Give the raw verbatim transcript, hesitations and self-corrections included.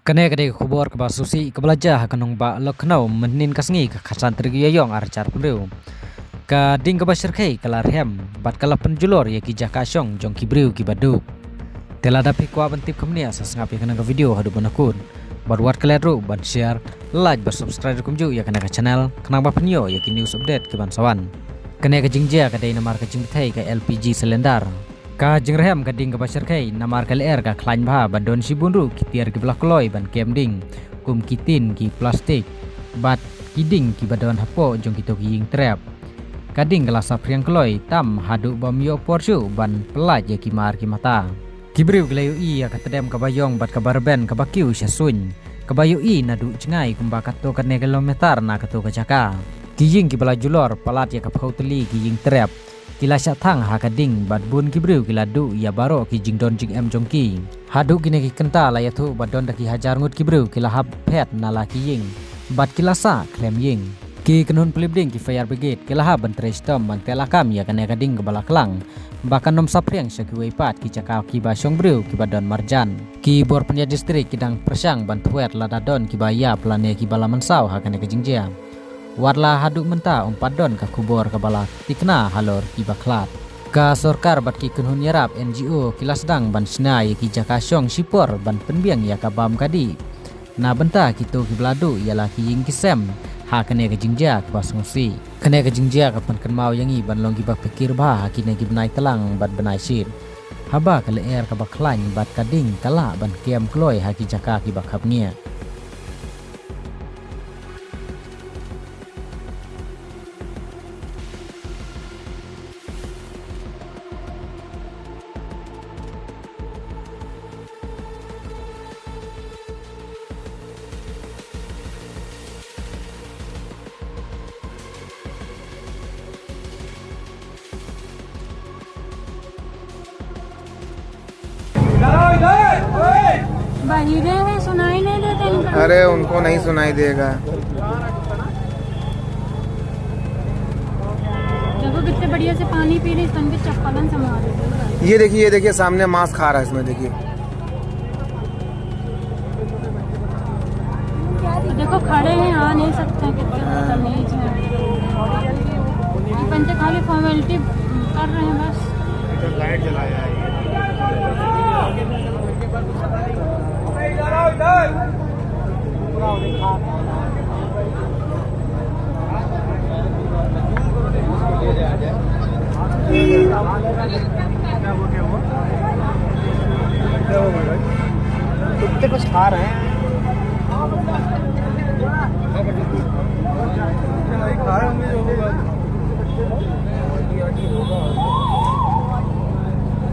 Kane ka dei ka khubor kaba sngewsih kaba la jia ha ka nongbah Lucknow mynhynnin ka sngi ka khatsan tarik Ïaïong arhajar arphew hynriew. Ka ding kaba shyrkhei ka la rhem bad ka la pynjulor ïa ki jaka shong jong ki briew kiba duk. Te lada phi kwah ban tip kumne sa sngap ïa kane ka video haduh ban kut. Bad wat klet ruh ban share, like bad subscribe kumjuh ïa kane ka channel khnang ba phin ïoh ïa ki news update kiban sa wan. Kane ka jingjia ka dei namar ka jingbthei ka L P G cylinder. Ka jingrhem ka ding kaba shyrkhei namar ka lyer ka khlaiñ bha ban don shibun ruh ki tiar kiba la kloi ban kem ding, kum ki tin, ki plastik bad ki ding kiba don hapoh jong kito ki ïing trep. Ka ding ka la saphriang kloi tam haduh bym ïoh por shuh ban pyllait ïa ki mar ki mata. Ki briew ki la ïohi ïa ka tdem kaba ïong bad kaba rben kaba kiew sha suiñ, kaba ïohi naduh jngai kumba katto katne kilometer na katto ka jaka. Ki ïing kiba la julor palat ïa ka phew tylli ki ïing trep ki la shah thang ha ka ding bad bun ki briew ki la duh ïa baroh ki jingdon jingem jong ki. Haduh kine ki kynta la ïathuh ba don da ki hajar ngut ki briew ki la hap phet na la ki ïing bad ki la sah khlem ïing. Ki kynhun plie ding ki fire brigade ki la hap ban trei shitom ban teh lakam ïa kane ka ding kaba la khlang ba kan ym saphriang sha kiwei pat ki jaka kiba shong briew kiba don marjan. Ki bor pynïaid district ki dang pyrshang ban thwet lada don kiba ïap lane kiba la mynsaw ha kane ka jingjia. Wat la haduh mynta ym pat don ka khubor kaba la tikna halor kiba khlad. Ka sorkar bad ki kynhun ïarap N G O ki la sdang ban shna ïa ki jaka shong shipor ban pynbiang ïa ka bam ka dih na bynta kito kiba la duh ïa la ki ïing ki sem ha kane ka jingjia kaba sngewsih. Kane ka jingjia ka pynkynmaw ïa ngi ban long kiba phikir bha ha kine ki bnai tlang bad bnai shit, haba ka lyer kaba khlaiñ bad ka ding ka lah ban kem kloi ha ki jaka kiba khapngiah. बाहर है, सुनाई नहीं देता इनका। अरे, उनको नहीं सुनाई देगा। देखो, कितने बढ़िया से पानी पी रहे, इस तन पे चप्पलन से मार रहे। ये देखिए, ये देखिए, सामने मांस खा रहा है, इसमें देखिए। देखो, खड़े हैं, आ नहीं सकते हैं, कितने बदतमीज हैं। ये पंचे खाली फॉर्मेलिटी कर रहे हैं बस। कुत्ते कुछ खा रहे हैं।